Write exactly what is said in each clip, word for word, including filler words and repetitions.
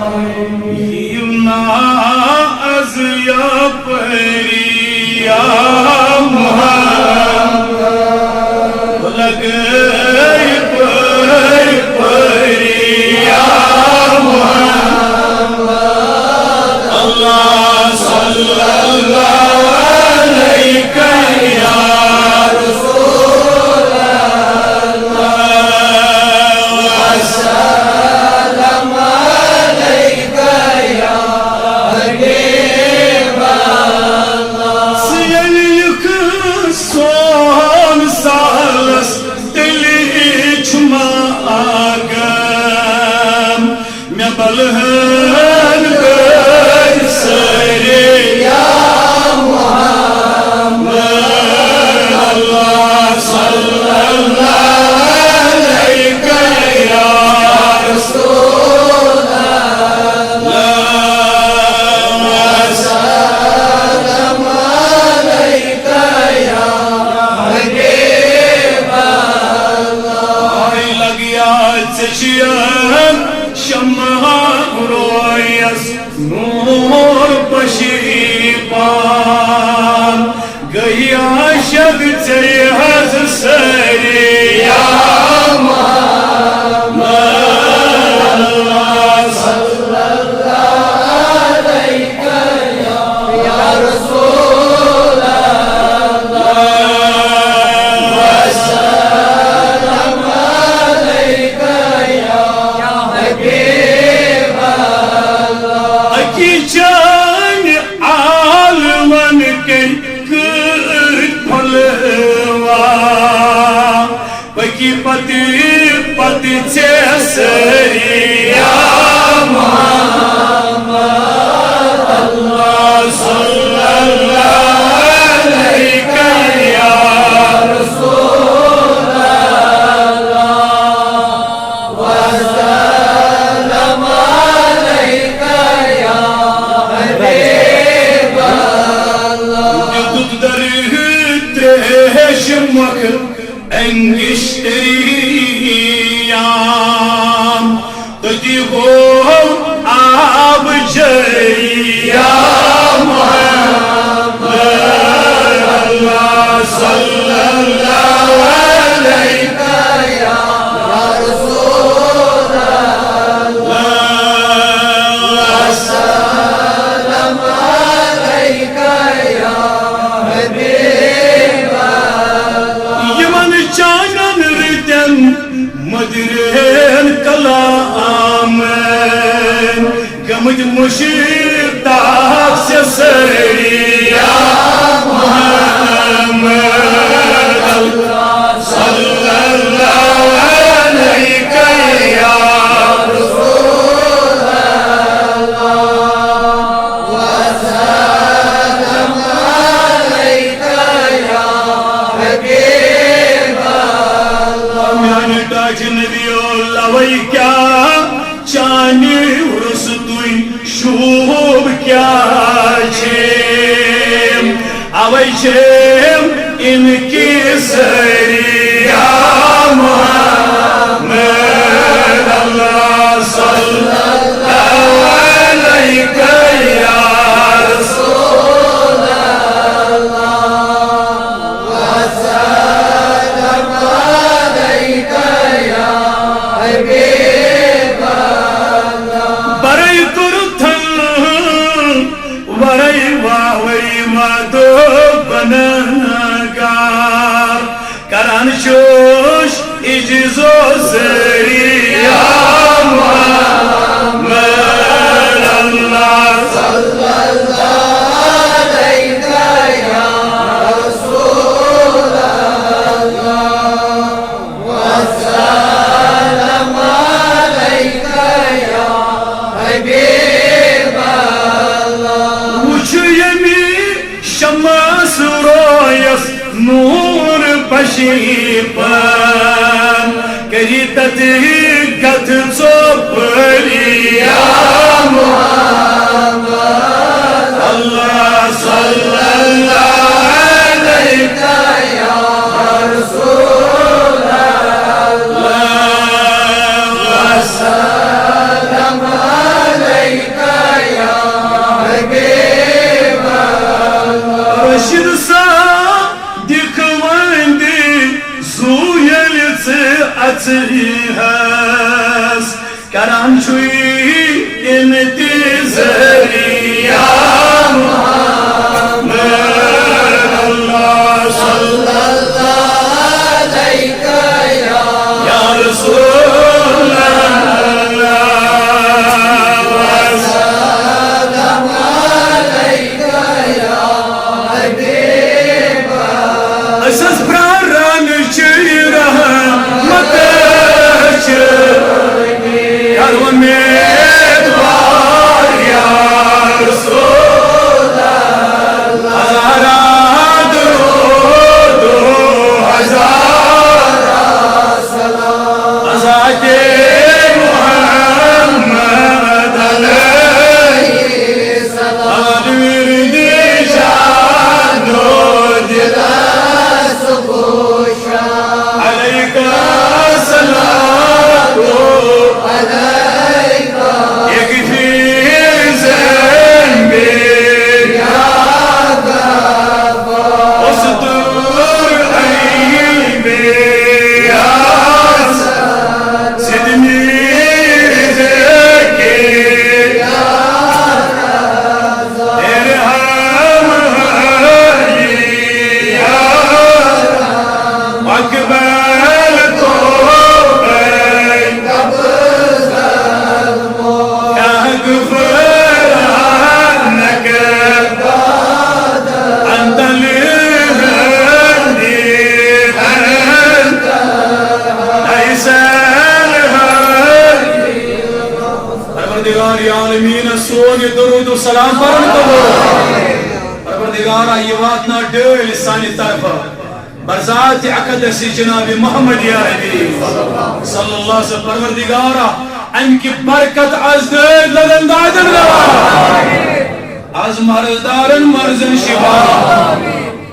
یِم نا از یپٲری یا محمد، لگٲے پٲرۍ پٲری یا محمد۔ اللہ صلی اللہ علیک یا رسول اللہ، وسلم علیک یا حبیب اللہ۔ ژٕ ییٚلہِ یِکھ سون سالس، تیٚلہِ چھُ ما آگام مےٚ بلہن گٔے سٲری یا محمد۔ اللہ صلی اللہ علیک یا رسول اللہ، وسلم علیک یا حبیب اللہ۔ آے لگیا ژےٚ چھُ شمع رویس نور پشی پان، گٔے عاشق ژےٚ حظ سٲری یا محمد۔ اللہ صلی اللہ علیک یا رسول اللہ، وسلم علیک یا حبیب اللہ۔ اکی چانہِ عالمن کٔرۍ کٔرۍ پھۄلوا، پٔکی پتہٕ پتہٕ ژےٚ سٲری یا محمد۔ اللہ صلی اللہ علیک یا رسول اللہ، وسلم علیک یا حبیب اللہ۔ دیُتُتھ در تریش مۄکھ انگشتری یام، تٔتی گوٚو آب جٲری یا محمد۔ اللہ صلی اللہ علیک یا رسول اللہ، وسلم علیک یا حبیب اللہ۔ یِمن چانٮ۪ن رٕتٮ۪ن مٔدرٮ۪ن کلامن گٔمٕتۍ مُشتاق چھِ سٲری یا محمد۔ صلی اللہ علیک یا رسول اللہ، وسلم علیک یا حبیب اللہ۔ میانہِ ٹاٹھہِ نبیو لوے کیا چانہِ روٚستُے شوٗب کیٛاہ چھِ؟ اوے چھِ اِنکار سٲری یا محمد۔ اللہ صلی اللہ علیک یا رسول اللہ، وسلم علیک یا حبیب اللہ۔ برے تُرتھن، ورے واوے وادو بنگار، کران شوش اجزو سری یا محمد۔ اللہ صلی اللہ علیک یا رسول اللہ، وسلم علیک یا حبیب اللہ۔ وچھ یمی شمس رویس نور پشی پان، کری تتھی کتھ ژوپری یا محمد۔ اللہ صلی اللہ علیک یا رسول اللہ، وسلم حس کران چھُے انتظار یا محمد۔ اللہ صلی اللہ علیہ یا رسول اللہ، وسلم علیک یا حبیب۔ أسۍ ٲسۍ پرٛاران چہِ رحمتٕچ، کر امیدوار یا رسول اللہ۔ ہزارہ درود و ہزارہ سلام ذات محمد علیہ السلام۔ ورد جان و دل است خوش علیک الصلاۃ علیک یکفی ذنبی یا غفار، استر عیبی یا ستر، زدنی ذکی یا ارحم علی یا اقبل توبہ، اغفرانک انت الہادی انت لیس الہادی۔ پروردگار عالمین، سون یہِ درود و سلام پرن قبول۔ پروردگارا، یہِ واتناو ڈٲلۍ سانہِ طرفہٕ بذات اقدس جناب محمد عربی صلی اللہ علیہ وسلم۔ پروردگارا، امہِ کہِ برکت از دٲدۍ لدن دادن روا، از مرض دارن مرضن شفا،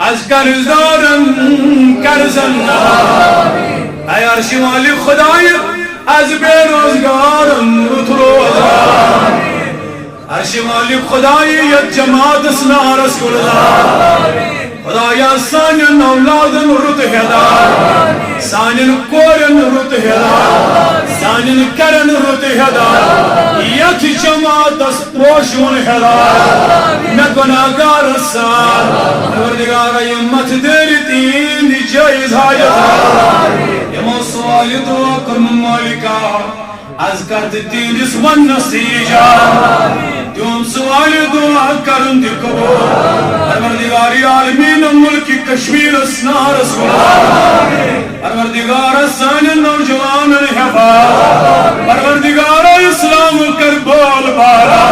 از قرض دارن قرضن نوا۔ اے عرش مالک خدای، از بے روزگارن رُت روزگار۔ عرش مالک خدای، یتھ جماعتس نارس کُن لا۔ خدایا، سانٮ۪ن اولادن رُت ہدایت، سانٮ۪ن کورٮ۪ن رُت ہدایت، سانٮ۪ن کرن رُت ہدایت، یتھ جماعتس پوشون ہدایت، نہ گناہگارس سان۔ پروردگارا، یِم متھ دٲرِتھ تِہنٛدِ جٲیز حاجت، یِمو سوال دعا کوٚرمُت مالکا، از کر تہٕ تِہنٛدِس وننس تہِ اجابت۔ تِہُنٛد سوال دعا کرُن تہِ قبول۔ پروردگار عالمین، ملک کشمیرس نارس کُن۔ پروردگار، سانٮ۪ن نوجوانن حفاظت۔ پروردگار، اسلام کر بول بالا۔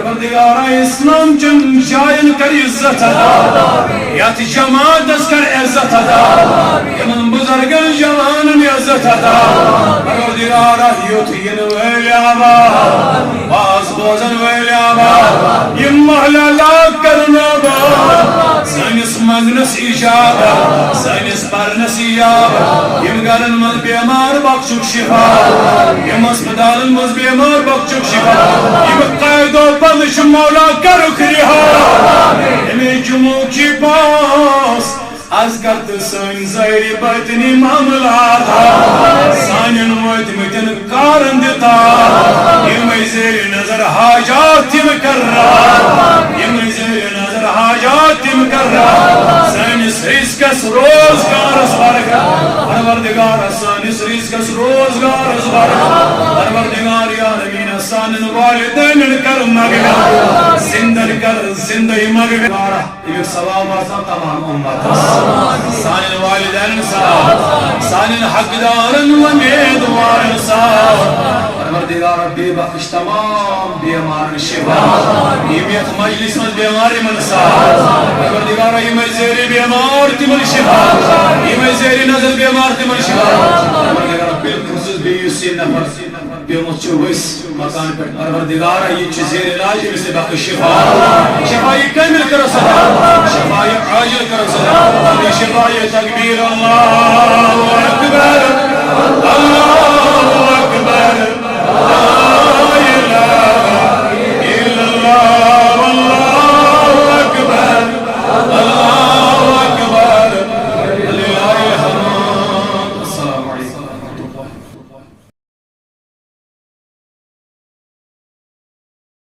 پروردگار، اسلام چن جاین کر عزت عطا۔ یتھ جماعتس کر عزت عطا۔ یمن بزرگن جوانن عزت عطا۔ پروردگارا، یُتھ ینہٕ وٲلۍ آباد، واز بوزن وٲلۍ آباد، یِم محلہ علاقہٕ کرن آباد۔ سٲنِس منگنس اجابت، سٲنِس پرنس اجابت۔ یِم گرن منٛز بیمار بخشُک شفا، یِم ہسپتالن منٛز بیمار بخشُک شفا، یِم قید و بند چھِ مولا کرُکھ رہا۔ ییٚمہِ جمعہ کہِ پاس از کر تہٕ سٲنۍ ظٲہری باطنی معاملات سانٮ۪ن وٲتمٕتٮ۪ن کارن دِ تاب۔ یِمے زیر نظر حاجات تِم کر رہا، یِمے زیر نظر حاجات تِم کر رہا۔ سٲنِس رزقس روزگارس برکت، پروردگار، سٲنِس رزقس روزگارس برکت، پروردگار عالمین، سانٮ۪ن والدینن کر مغفرت، زندن کر زندے مغفرت۔ امیُک ثواب واتناو تمام امتس۔ سانٮ۪ن والدینن ثواب، سانٮ۪ن حقدارن و امیدوارن ثواب۔ پروردگار، بے بخش تمام بیمارن شفا۔ یِم یتھ مجلس منٛز بیمار، یِمن ثواب۔ پروردگار، یِمے زیر بیمار، تِمن شفا۔ یِمے زیر نظر بیمار، تِمن شفا۔ پروردگار، بالخصوص بیٚیہِ یُس یہِ نفر پیومُت چھُ ؤسۍ مکان پٮ۪ٹھ، پروردگارا، یہِ چھُ زیر علاج، أمِس تہِ بخش شفا۔ شفا یہِ کامل کرس عطا، شفا یہِ عاجل کرس عطا، شفا یہِ تکبیر، اللہ اکبر،